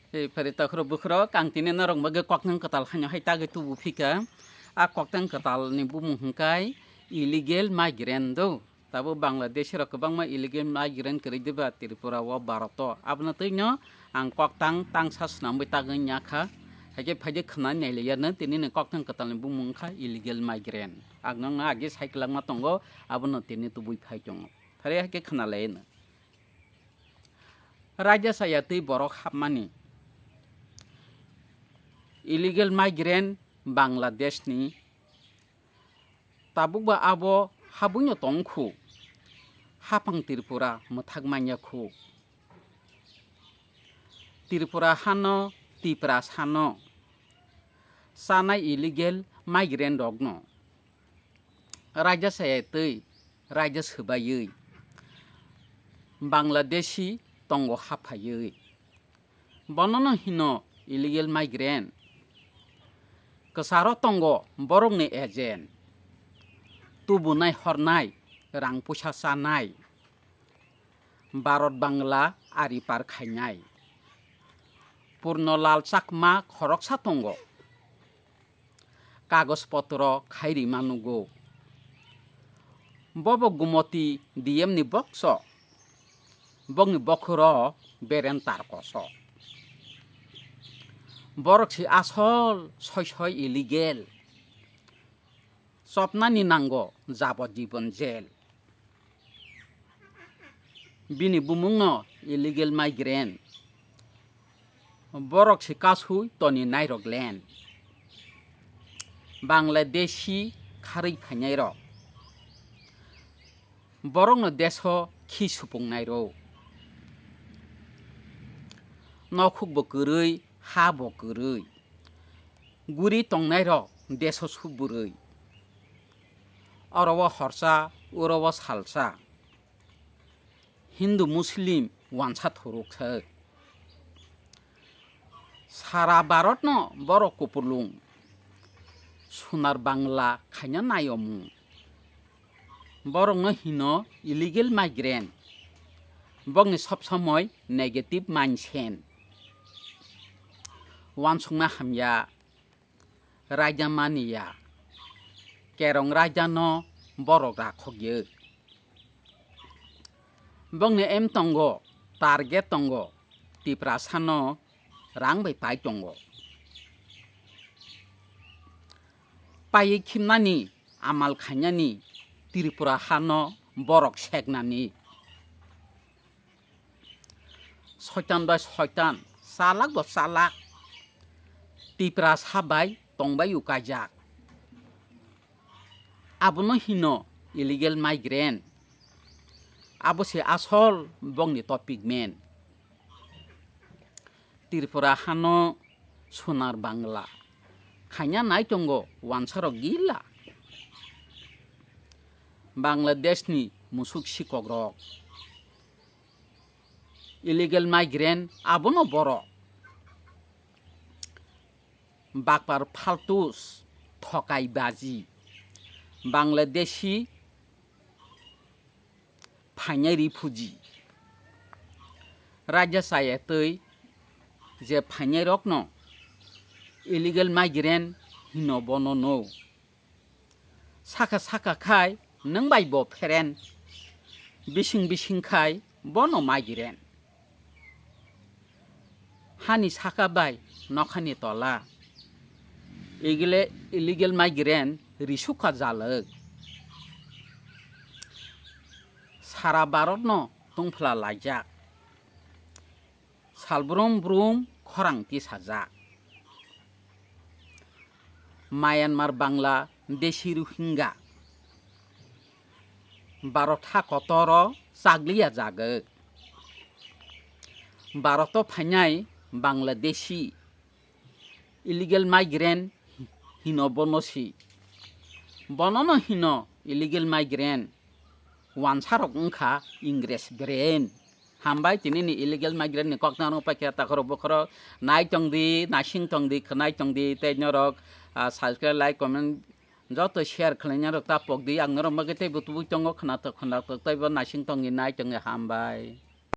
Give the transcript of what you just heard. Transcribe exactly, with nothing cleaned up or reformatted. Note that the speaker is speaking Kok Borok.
Ei phari takhro bukhro kang tini norok bagwi koktwng kwtal haino hai tagwi tubu phika. A koktwng kwtal ni bumung hwnkhe illegal migrant do. Tabuk Bangladeshi rok kwbangma illegal migrant kwrwi diba Tripura o Bharat o. Abono twino ang koktang tangsa swnamwi tagwi yakha. Haikhe phaidi khwnani nailaiya no tini ni koktwng kwtal ni bumung wngkha illegal migrant. Ang nokno age sai kwlangma tongo, abono tini tubui phai tongo. Phari haikhe khwnalai no. Raida chaya twi borok hapmani. Illegal migrant Bangladesh ni. Tabukba abo habuino tongkhu. Hapang Tripura mwthak manya khu. Tripura hano, Tipra sano. Chanai illegal migrant rokno. Raida chaya twi, raida swbaiwi. Bangladeshi tongo haphaiwi. Bonono hino illegal migrant. Kwcharo tongo borokni agent. Tubunai hornai, rang puisa chanai. Bharat Bangla ari par khainai. Purno Lal Chakma khoroksa tongo. Kagoj potro khairi manugo. Bobo Gumoti D M ni bokso. Bokni bokhoro beren tar koso. Borok si asol soi soi illegal. Chopnani nango jabojibon jail. Bini bumungno illegal migrant. Borok se kasui toni nairok len. Bangladeshi kharwi phainairok. Borokno deso khi supungnairok. Nokhuk bo kwrwi, ha bo kwrwi. Guri tongnairok deso subwrwi. Oro o horsa, oro o salsa. Hindu Muslim wansa thuruk se. Sara Bharat no borok kupulung. Sunar Bangla khaina nai omo. Borok no hino illegal migrant. Bokni sob somoi negative mindset. Wansukna hamya. Raida mani ya. Kerong raida no borok rakhok ye. Bokni aim tongo, target tongo, Tiprasa no rang bai pai tongo. Paiwi khimnani, amal khainani, Tripura ha no borok seknani. Soitan bai soitan, chalak bo chalak. Tiprasa bai tongbai o kaijak. Abono hino illegal migrant. Abo se asol bongni topic man. Tripura hano Sonar Bangla. Khaina nai tongo wansarok gila. Bangladesh ni musuk sikok rok. Illegal migrant abono borok. Bakpar faltus thokai baji. Bangladeshi phainai refugee. Raida chaya twi je phainai rokno illegal migrant hino bono no. Saka saka khai nwng bai bo phereng, bising bising khai bono migrant. Hani saka bai nokhani tola. Igile illegal migrant risukha jalwk. Sara Bharat no tungphla laijak. Salbrum brum khorang tisajak. Myanmar Bangladeshi Rohingya. Bharat ha kotoro chakliya jagwk. Bharat o phainai Bangladeshi illegal migrant hino bono si. Bono no hino illegal migrant. Wansarok wngkha Ingres brain. Hambai tini ni illegal migrant ni kok nang paikha takhoro bukhoro nai tong di, nasing tong di, khwnai tong di, tei norok, ah, subscribe, like, comment joto share khlaina rok ta pok di, ang norok bagwi tei bo tubui tongo khwnatok khwnatok tei bo nasing tong di, nai tong di, hambai.